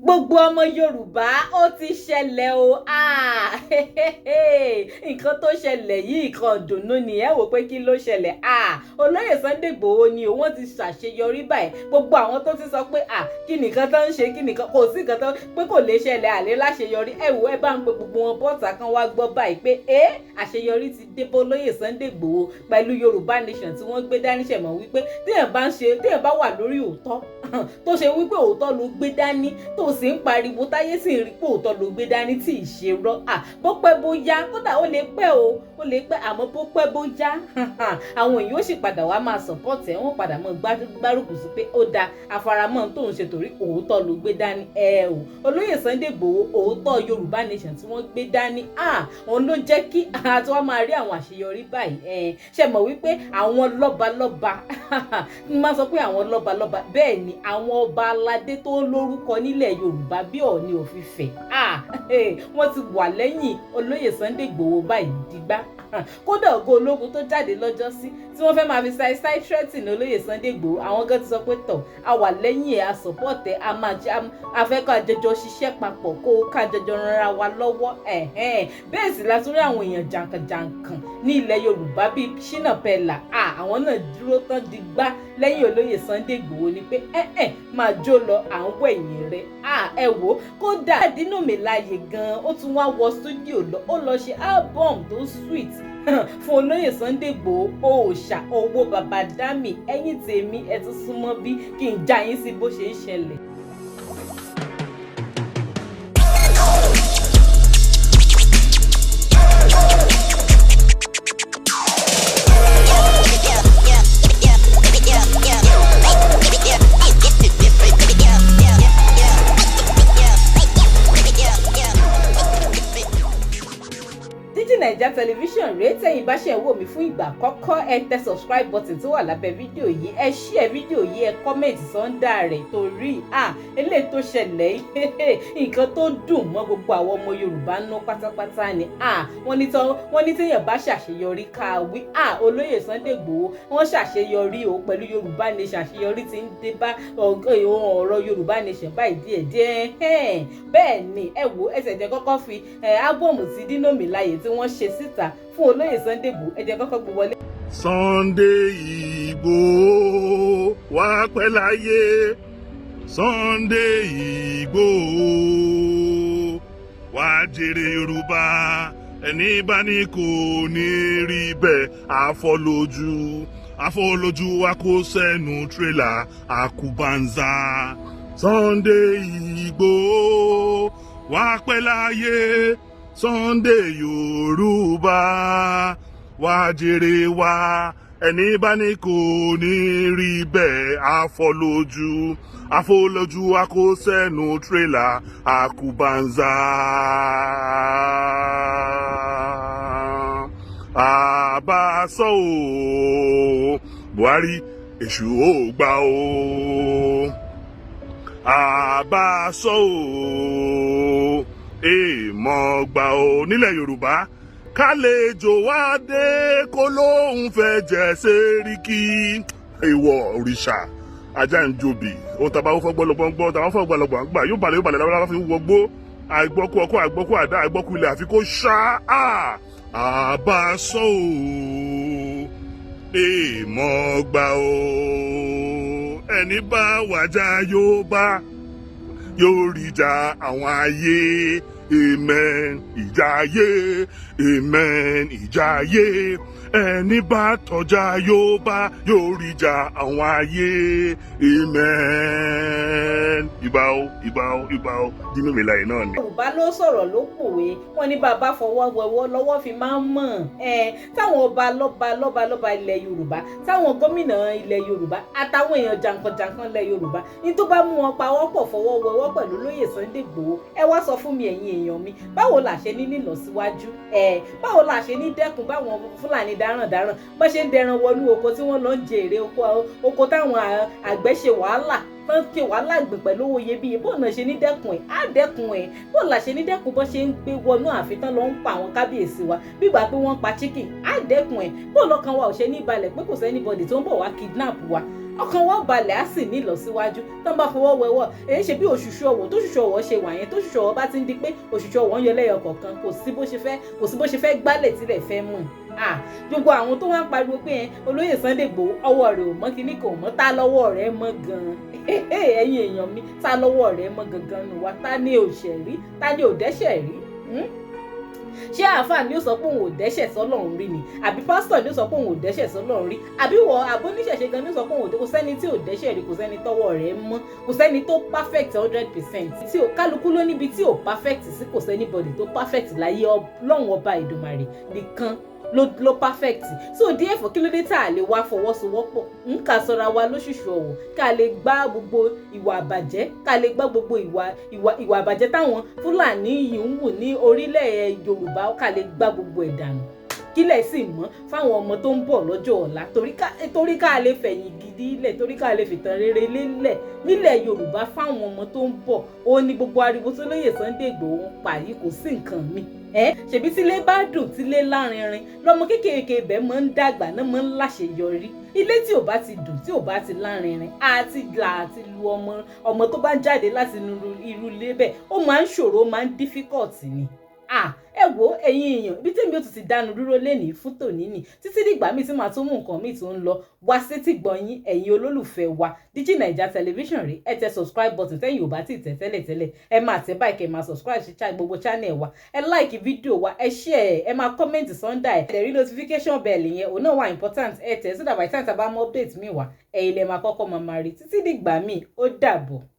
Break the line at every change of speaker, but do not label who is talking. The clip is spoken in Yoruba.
Gbogbo ọmọ Yorùbá, ó ti ṣẹlẹ̀ o. Ah, nǹkan tó ṣẹlẹ̀ yìí, nǹkan dùnnú ni. Ẹ wò pé kí ló ṣẹlẹ̀? Ah, olóyè Sunday Igboho ni o, wọ́n ti ṣàṣeyọrí báyìí. Gbogbo àwọn tó ti sọ pé, ah, kí nìkan tó ń ṣe, kí nìkan kò sí nǹkan tó pé kò lè ṣẹlẹ̀, àlè láṣeyọrí. Ẹ wò, ẹ bá ń pe gbogbo wọn bọ́ọ̀tà kan wá gbọ́ báyìí pé ẹ àṣeyọrí ti dé bó olóyè Sunday Igboho pẹ̀lú Yorùbá Nation tí wọ́n gbé dání. Ṣẹ̀mọ̀ wípé téèyàn bá ń ṣe, téèyàn bá wà lórí òótọ́, tó ṣe wípé òótọ́ ló gbé dání, tó sì ń pariwo, táyé sì ń rí pé òótọ́ ló gbé dání tí ì ṣe rọ́, à bó pẹ́ bó yá, kódà ó lè pẹ́ o, ó lè pẹ́, àmọ́ bó pẹ́ bó yá, àwọn èèyàn ó sì padà wá máa support ẹ̀, wọ́n padà mọ́ gbárùkù sí pé ó da àfaramọ́ tó ń ṣe torí òótọ́ ló gbé dání. Ẹ o, olóyè Sunday Igboho, òótọ́ Yorùbá Nation tí wọ́n gbé dání, à òun ló jẹ́ kí àti wọ́n máa rí àwọn àṣeyọrí báyìí. Ẹ ṣe mọ̀ wípé àwọn lọ́balọ́ba, n máa sọ pé àwọn lọ́balọ́ba, bẹ́ẹ̀ ni, àwọn ọba aládé tó lórúkọ nílẹ̀ Yorùbá bí Ọọ̀ni of Ifẹ̀, wọ́n ti wà lẹ́yìn olóyè Sunday Igboho báyìí dìgbà. Kódà ògo ológun tó jáde lọ́jọ́ sí tí wọ́n fẹ́ máa fi ṣáì threatening olóyè Sunday Igboho, àwọn gan ti sọ pé tọ̀, a wà lẹ́yìn ẹ̀, a support ẹ̀, a máa jẹ́ a fẹ́ ká jọjọ ṣiṣẹ́ papọ̀, kó ká jọjọ ranra wa lọ́wọ́. Bẹ́ẹ̀ sì la tún rí àwọn èèyàn jàǹkànjàǹkàn ní ilẹ̀ Yorùbá bíi Shina Peller. Àwọn náà dúró tán digbá lẹ́yìn olóyè Sunday Igboho ni pé ẹ máa jó lọ, à ń wẹ̀yìn rẹ̀. Ẹ wò ó, kódà Dino Melaye gan, ó tún wá wọ studio lọ, ó lọ ṣe album tó sweet fún olóyè Sunday Igboho, òòṣà owó baba dami. Ẹ̀yin tèmi, ẹ tún súnmọ́ bí kí n já yín sí bó ṣe ń ṣẹlẹ̀. Digi Naija Television rèé. Tẹ̀yin bá ṣe wò mí fún ìgbà àkọ́kọ́, ẹ tẹ subscribe button tó wà lábẹ́ fídíò yìí, ẹ share fídíò yìí, ẹ comment under rẹ̀, torí à eléyìí tó ṣẹlẹ̀, nǹkan tó dùn mọ́ gbogbo àwọn ọmọ Yorùbá nú pátápátá ni. À wọ́n ní téèyàn bá ṣàṣeyọrí, ká wí. À olóyè Sunday Igboho, wọ́n ṣàṣeyọrí o pẹ̀lú Yorùbá Nation. Àṣeyọrí ti ń dé bá ọ̀rọ̀ Yorùbá Nation báyìí díẹ̀díẹ̀. Bẹ́ẹ̀ ni, ẹ wo, ẹsẹ̀ jẹ́ kọ́kọ́ fi album ti Dino Melaye tí wọ́n ṣe síta fún olóyè Sunday Igboho, ẹ jẹ́ kọ́kọ́ gbé wọlé.
Sunday Igboho, wá pẹ́ láyé. Sunday Igboho, wá jèrè Yorùbá. Ẹni bá ní kò ní rí bẹ́ẹ̀, àfọlójú àfọlójú wa kó sẹ́nu tírélà àkùbánzá. Sunday Igboho, wá pẹ́ láyé. Sunday Yorùbá, wá jèrè wá. Ẹni bá ní kò ní rí bẹ́ẹ̀, àfọlójú àfọlójú wa kó sẹ́nu tírélà àkùbánzá. Àbáṣọ o, Buhari, èṣù ò gbà o. Àbáṣọ o, èèmọ̀ gbà o nílẹ̀ Yorùbá. Kálejò wá dé, kó lóun fẹ́ jẹ sẹ́ríkì, èèwọ̀ òrìṣà, ajá ń jobi. Ohun tàbá fọ́ gbọ́lọ́gbọ́n gbọ́, tàbá fọ́ gbọ́lọ́gbọ́n gbà, yóò balẹ̀, yóò balẹ̀ lábára fi wọgbó. Àìgbọ́kú ọkọ, àìgbọ́kú àdá, àìgbọ́kú ilẹ̀, àfi kó ṣá. Àbáṣọ o, èèmọ̀ gbà o. Ẹni bá wàjà yóò bá yóò rí ìjà àwọn ayé. Amen. Ìjà ayé, amen. Ìjà ayé, ẹni bá tọjá yóò bá yóò rí ìjà àwọn ayé. Amen. Ìbà o, ìbà o, ìbà o. Dino Melaye náà ni.
Yorùbá ló sọ̀rọ̀, ló pòwe, wọ́n ní bàbá fọwọ́ wẹwọ́ lọ́wọ́ fi máa ń mọ̀ ẹ. Táwọn ọba lọ́ba lọ́ba lọ́ba ilẹ̀ Yorùbá, táwọn gómìnà ilẹ̀ Yorùbá, àtàwọn èèyàn jàǹkànjàǹkàn ilẹ̀ Yorùbá ní tó bá mú wọn pawọ́pọ̀ fọwọ́ wẹwọ́ pẹ̀lú lóyè Sunday Igboho, ẹ wá sọ fún mi, ẹ̀yin èèyàn mi, báwo la ṣe ní nílọsíwájú ẹ? Báwo la ṣe ní dẹ́kun báwọn Fúlàní darandaran bá ṣe ń dẹran wọnú oko, tí wọ́n lọ ń jẹ èrè oko, oko táwọn àgbẹ̀ ṣe wàhálà tán, ṣe wàhálà gbìn pẹ̀lú owó iyebíye? Bóun náà ṣe ní dẹ́kun ẹ̀? Á dẹ́kun ẹ̀. Bóun là ṣe ní dẹ́kun bó ṣe ń gbé wọnú ààfin tán lọ ń pa àwọn kábíyèsí wa bígbà pé wọ́n pa chicken? Á dẹ́kun ẹ̀. Bóun lọ́kàn wa ò ṣe ní balẹ̀ pé kò sí anybody tó ń bọ̀ wá kidnap wa? Ọkàn wọn balẹ̀, á sì ní ìlọsíwájú. Tó ń bá fọwọ́ wẹwọ́, èyí ṣe bí òṣùṣù ọwọ̀. Tó ṣùṣù ọwọ̀ ṣe wà yẹn, tó ṣùṣù ọwọ̀ bá ti ń di pé òṣùṣù ọwọ̀ ń yọ lẹ́yọ kọ̀ọ̀kan, kò sí bó ṣe fẹ́ gbálẹ̀ tilẹ̀ fẹ́ mú. Ah, gbogbo àwọn tó wá ń pariwo pé ẹ olóyè Sunday Igboho ọwọ́ rẹ̀ ò mọ́, kíní kò mọ́, tá lọ́wọ́ rẹ̀ mọ́ gan-an? Ẹ̀yin èèyàn mi, tá lọ́wọ́ rẹ̀ mọ́ gangan nù wá? Tá ní òṣè rí? Tá ní òdẹ́ṣẹ̀ rí? Ṣé àáfàá ni ó sọ pé òun ò dẹ́ṣẹ̀ sọ́lọ́run rí ni, àbí pásítọ̀ ni ó sọ pé òun ò dẹ́ṣẹ̀ sọ́lọ́run rí, àbí wọ àbóníṣẹ̀ṣe gan ni ó sọ pé òun ò dé? Kò sẹ́ni tí ò dẹ́ṣẹ̀ rí, kò sẹ́ni tọ́wọ́ rẹ̀ mọ́, kò sẹ́ni tó perfect 100%. Tí ò kálukú ló níbi tí ò perfect sí. Kò sí anybody tó perfect láyé. Ọlọ́run Ọba Ìdùmarè nìkan ló perfect. So therefore, kí ló dé tá a lè wá fọwọ́sowọ́pọ̀ ń kà sọ́ra wa lóṣùṣù ọ̀wọ̀, ká lè gbá gbogbo ìwà àbàjẹ́, ká lè gbá gbogbo ìwà àbàjẹ́ táwọn Fúlàní yìí ń wù ní orílẹ̀ Yorùbá, ká lè gbá gbogbo ẹ̀ dànù, kílẹ̀ sì mọ́ fáwọn ọmọ tó ń bọ̀ lọ́jọ́ ọ̀la, torí ká lè fẹ̀yìn gidi lẹ̀, torí ká lè fìtàn rere lélẹ̀ nílẹ̀ Yorùbá fáwọn ọmọ tó ń bọ̀? Ó ní gbogbo ariwo tó lóye Sunday Igboho ń pa yìí, kò sí nǹkan mi ẹ. Ṣèbí tílé bá dùn, tílé lárinrin, lọmọ kéékèèké ibẹ̀ máa ń dàgbà náà, máa ń láṣeyọrí. Ilé tí ò bá ti dùn, tí ò bá ti lárinrin, àti là àti lu ọmọ, ọmọ tó bá ń jáde láti irú ilé bẹ́ẹ̀, ó máa ń ṣòro, ó máa ń difficult ni. Ah, ẹ wo, ẹ̀yin èèyàn, ibi tèmi ò tún ti dánu dúró lénìí fún tòní nì. Títí dìgbà míì tí màá tún mú nǹkan míì tó ń lọ wá sétí gbọ̀nyìn ẹ̀yin olólùfẹ́ wa, Digi Naija Television rí. Ẹ tẹ subscribe button tẹ́yìn ò bá tí ì tẹ̀ tẹ́lẹ̀tẹ́lẹ̀. Ẹ máa tẹ báyìí kẹ́ máa subscribe sí gbogbo channel wa. Ẹ like fídíò wa, ẹ share, ẹ máa comment under ẹ. Ẹ rí notification bell yẹn, òun náà wà important. Ẹ tẹ̀ so that by the time tá a bá mú update mi wá, ẹ̀yin lẹ máa kọ́kọ́ máa rí. Títí dìgbà míì, ó dàbọ̀.